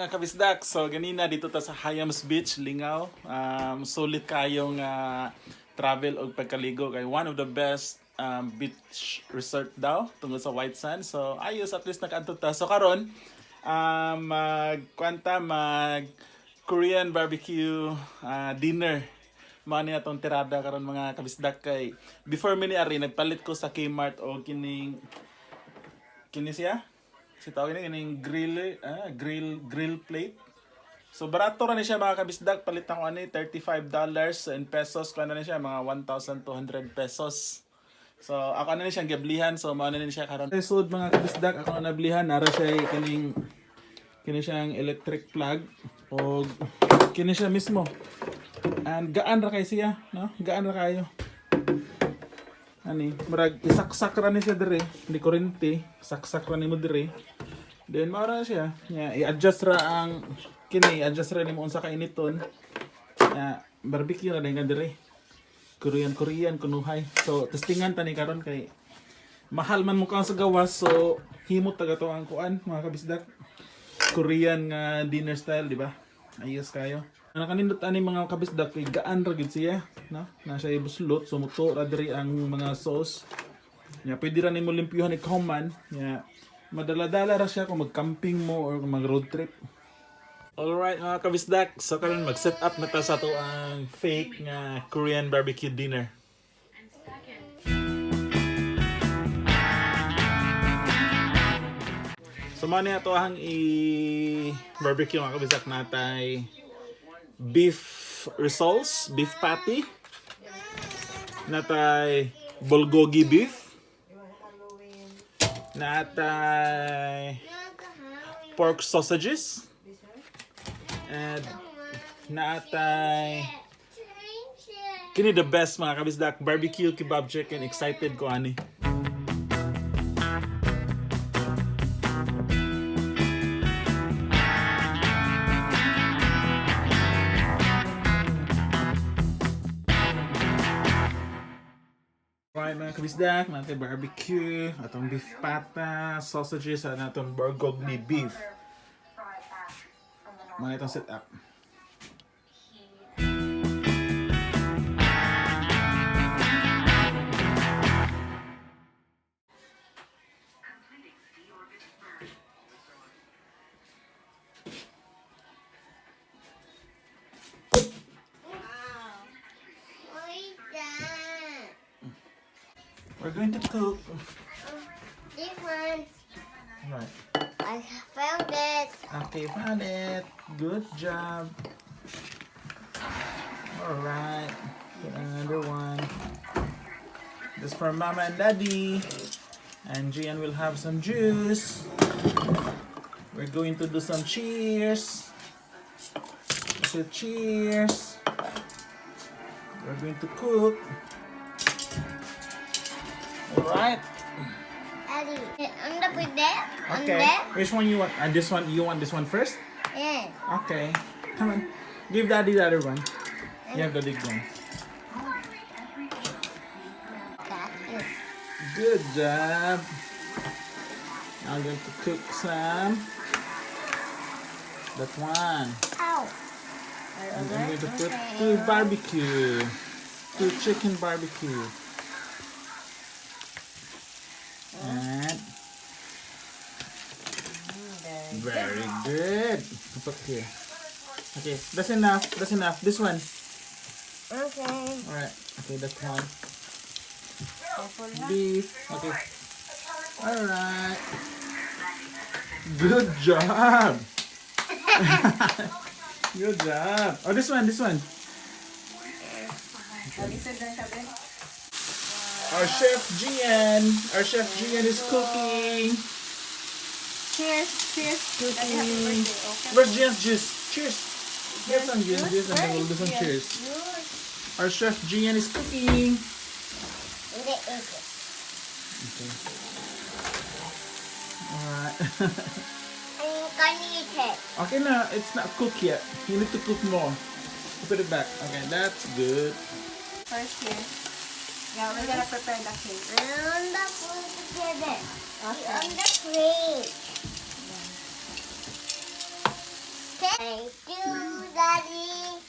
Mga kabisdak. So ganina dito ta sa Hyams Beach, Lingaw. Sulit kayong travel og pagkaligo kay one of the best beach resort daw tungod sa White Sand. So ayos, at least nakaadto ta. So karon mag kwanta mag Korean barbecue dinner. Mao ni atong tirada karon, mga kabisdak, kay before mi ni ari nagpalit ko sa Kmart og kining kini siya. Si tawag ni kining grill grill plate. So barato ra ni siya, mga kabisdak, palit ako ani $35 in pesos kuan na ni siya mga 1,200 pesos. So ako na ni siyang giblihan, so mao na ni siya karon. So mga kabisdak, ako na nablihan nara siya kining kini siyang electric plug og kini siya mismo. And gaan ra kay siya, no? Gaan ra kayo. Ani, murag isaksak ra ni siya dire, hindi kuryente, saksak ra nimo dire. Then mao ra na siya. Nya, i-adjust ra ang kini, i-adjust ra nimo unsa ka initon. Nya, barbecue ra din ka dire. Korean Korean kunuhay. So testingan ta ni karon kay mahal man mo sa gawas, so himot taga to ang kuan, mga kabisdak. Korean nga dinner style, di ba? Ayos kayo. Nakanindot ani, mga kabisdak, kay gaan ra gid siya, no? Na siya ibuslot, so muto ra diri ang mga sauce. Nya pwede ra nimo limpyuhan ikaw man. Nya madala-dala ra siya kung mag-camping mo or kung mag-road trip. Alright, mga kabisdak, so karon mag-set up na ta sa ato ang fake nga Korean barbecue dinner. So mao ni ato ang i-barbecue, mga kabisdak. Natay beef rissoles, beef patty. Natay bulgogi beef. Natay pork sausages. And natay kini the best, mga kabisdak, barbecue kebab chicken. Excited ko ani. Alright, mga kabisdak, natin barbecue, atong beef pata, sausages, at atong bulgogi beef. Mga itong set up. What is that? We're going to cook. This one. Right. I found it. Okay, found it. Good job. Alright. Get another one. This for Mama and Daddy. And Gian will have some juice. We're going to do some cheers. Say cheers. We're going to cook. Alright. Daddy, on the put that. On Okay. that. Which one you want? And this one, you want this one first? Yes. Okay. Come on. Give Daddy the other one. You have the big one. That is. Good job. Now I'm going to cook some. That one. Ow. And I'm going to put two barbecue. Two chicken barbecue. And very good. Put here. Okay, that's enough. That's enough. This one. Okay. Alright. Okay, that's one. Beef. Okay. Alright. Good job. Good job. Oh, this one, this one. Our chef Gian. Our chef Gian is cooking. Cheers! Cheers! Daddy, happy Cooking. birthday. Okay. Where's Gian's juice? Cheers. Get some Gian's juice and then we'll do some cheers. Our chef Gian is cooking. And they eat it. Okay. Alright. I'm gonna eat it. Okay na, it's not cooked yet. You need to cook more. Put it back. Okay, that's good. First here. Yeah, we're gonna prepare the cake. On the food together. Okay. On the plate. Thank you, Daddy.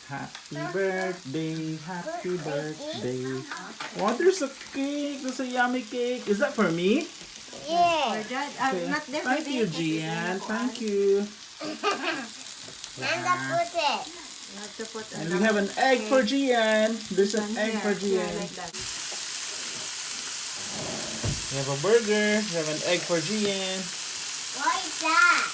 Happy birthday, happy birthday. Oh, there's a cake. There's a yummy cake. Is that for me? Yeah. For dad, Okay. not there. Thank you, Gian. Thank you. And the put it. You have to put And we have an egg for Gian. There's an egg for Here, Gian. like that. We have a burger. We have an egg for Gian. What is that?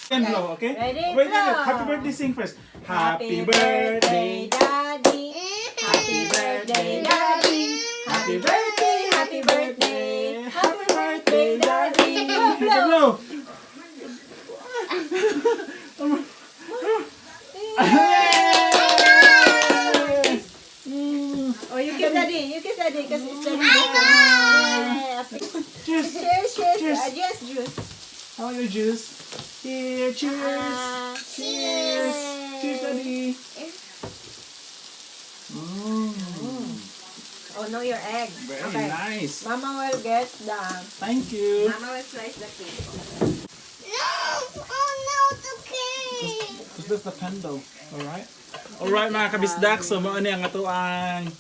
And blow, okay? Ready, Wait, wait, wait. blow. Happy birthday sing first. Happy birthday. Daddy. Happy birthday, Daddy. Happy birthday, Happy birthday. Happy birthday, Daddy. Blow, blow. Blow. Yay! Oh, you kiss Daddy. You kiss Daddy because it's Daddy's birthday. Cheers. Cheers, cheers. Cheers. Yes, juice. How are your juice? Here, cheers. Cheers. Cheers, Daddy. Oh, no, your egg. Very Okay. nice. Mama will get the... Thank you. Mama will slice the cake. No! Oh no, the cake! Is this the candle? Alright. Alright, mga kabisdak. So, mao ni ang atoang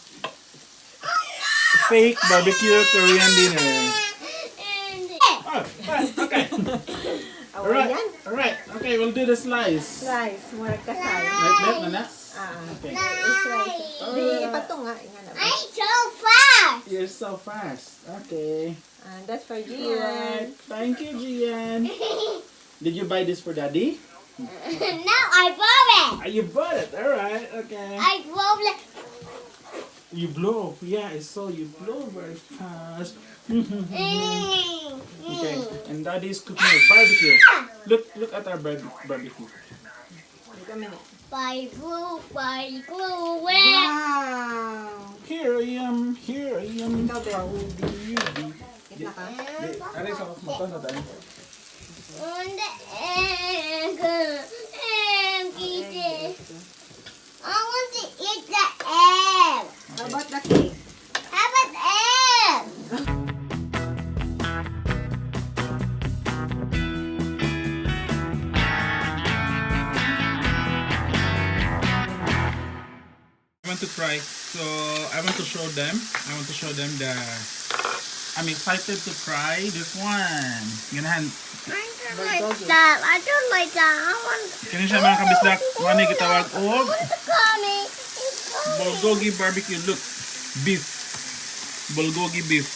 fake barbecue Korean dinner. And Oh, right, okay. Oh, Alright. ayan. Alright. Okay, we'll do the slice. Slice. Murag kasal. Like that, na na? Ah. Okay. Slice. Di, ipatunga. Nga na. I'm so fast! You're so fast. Okay. And that's for Alright. Gian. Thank you, Gian. Did you buy this for Daddy? Now I bought it! Ah, you bought it. Alright. Okay. I bought it. You blow. Yeah, I saw you blow very fast. Okay, and Daddy's cooking a barbecue. Look, look at our barbecue. Wait a minute. By blue, by blue, where? Wow! Here I am, here I am. Ikaw, Ben. How do you do? Wait na ka. Di, aray sa mata na tayo. On the egg, egg, eat it. I want to eat the egg. How about the cake? How about egg? I want to try. So I want to show them. I want to show them the. I'm excited to try this one. Ganahan. I don't like that. I don't like that. I want. Kini siya, mga kabisdak. Wani gitawag I og want to call me. It's coming. bulgogi barbecue. Look, beef. Bulgogi beef.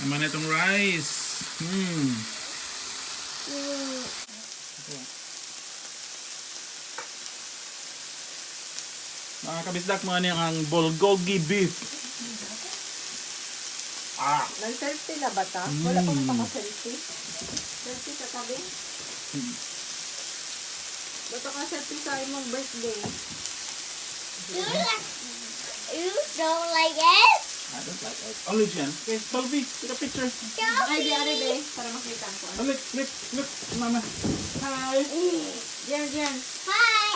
Naman itong rice. Mga kabisdak, mga niya ang bulgogi beef. Ah! Nag-selfie na ba ta? Wala pa mapaka-selfie. Selfie sa tabi? Ba't ka selfie sa imong birthday? You like? You don't like it? I don't like it. Only Jen. Okay, Dolby, take a picture. Ay, di, ari, be. Para makita ko. Oh, look, look, look, Mama. Hi. Diyan, diyan. Hi.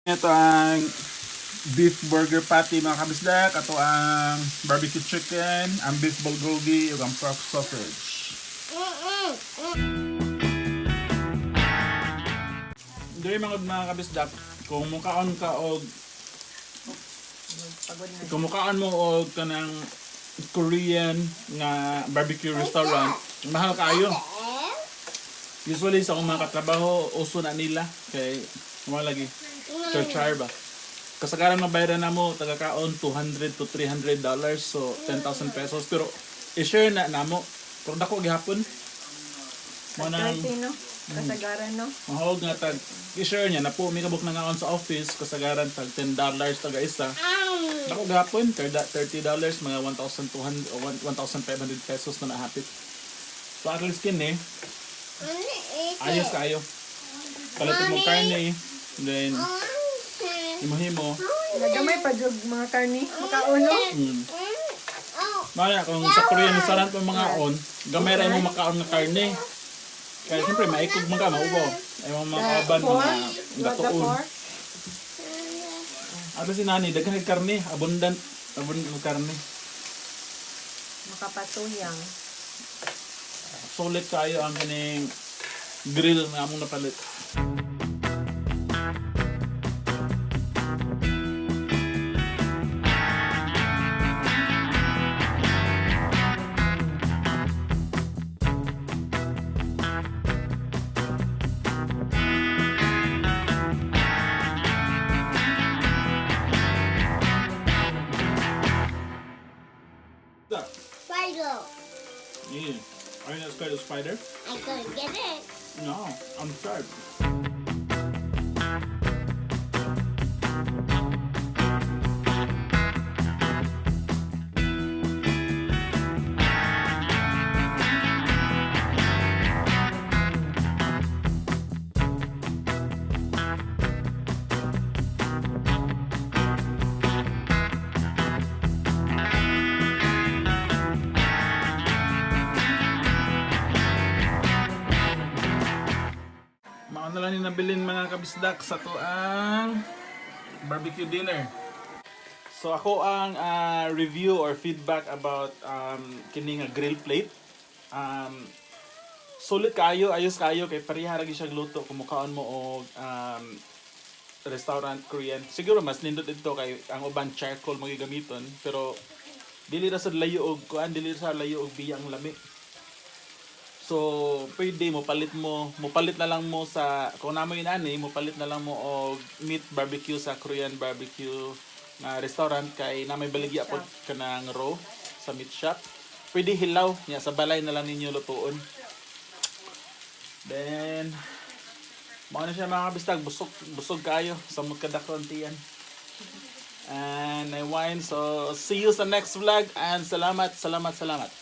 Ito ang beef burger patty, mga kabisdak. Ito ang barbecue chicken, ang beef bulgogi, ug ang pork sausage. Diri mga kabisdak, kung mukaon ka og Pagod na. kung mukaon mo og kanang Korean nga barbecue restaurant, mahal kaayo. Usually sa akong mga katrabaho, uso na nila kay wala lagi char ba. Kasagaran mabayaran na mo taga kaon $200 to $300, so ₱10,000, pero i-share na namo. Pero dako gihapon. Mo nang 30, no? Kasagaran, no? mahog nga tag i-share niya na po may kabuk na ngaon sa office, kasagaran tag $10 taga isa. Dako gihapon $30, mga 1,200 o ₱1,500 na nahapit. So at least kini ayos kayo. Palit mo karne, then himo-himo. Nagamay pa jud mga karni. Makauno. Maya, kung sa Korean restaurant mo mga on, gamay ra mo makaon nga karne. Kaya siyempre, maikog man ka, maubo. Ay mga kauban, Four? mga You want the gatuon. four? Ato si Nani, daghan kay karne, abundant, abundant og karne. Makapatuyang. Sulit kayo ang kaning grill nga among napalit. Spider. Yeah. Are you not scared of spider? I couldn't get it. No, I'm scared. Mao na lang ni nabilin, mga kabisdak, sa to ang barbecue dinner. So ako ang review or feedback about kini nga grill plate. Sulit kayo, ayos kayo kay pareha ra gyud siya luto kung mukaon mo og restaurant Korean. Siguro mas nindot dito kay ang uban charcoal mo gamiton, pero dili ra sad layo og kuan, dili ra sa layo og biya ang lami. So, pwede mo palit na lang mo sa kung namo yun ani, mo palit na lang mo og meat barbecue sa Korean barbecue nga restaurant kay na may baligya pod kanang raw sa meat shop. Pwede hilaw nya sa balay na lang ninyo lutuon. Then mao na siya, mga kabistag, busog busog kaayo, samot kadako ang tiyan. And I wine, so see you sa next vlog and salamat, salamat, salamat.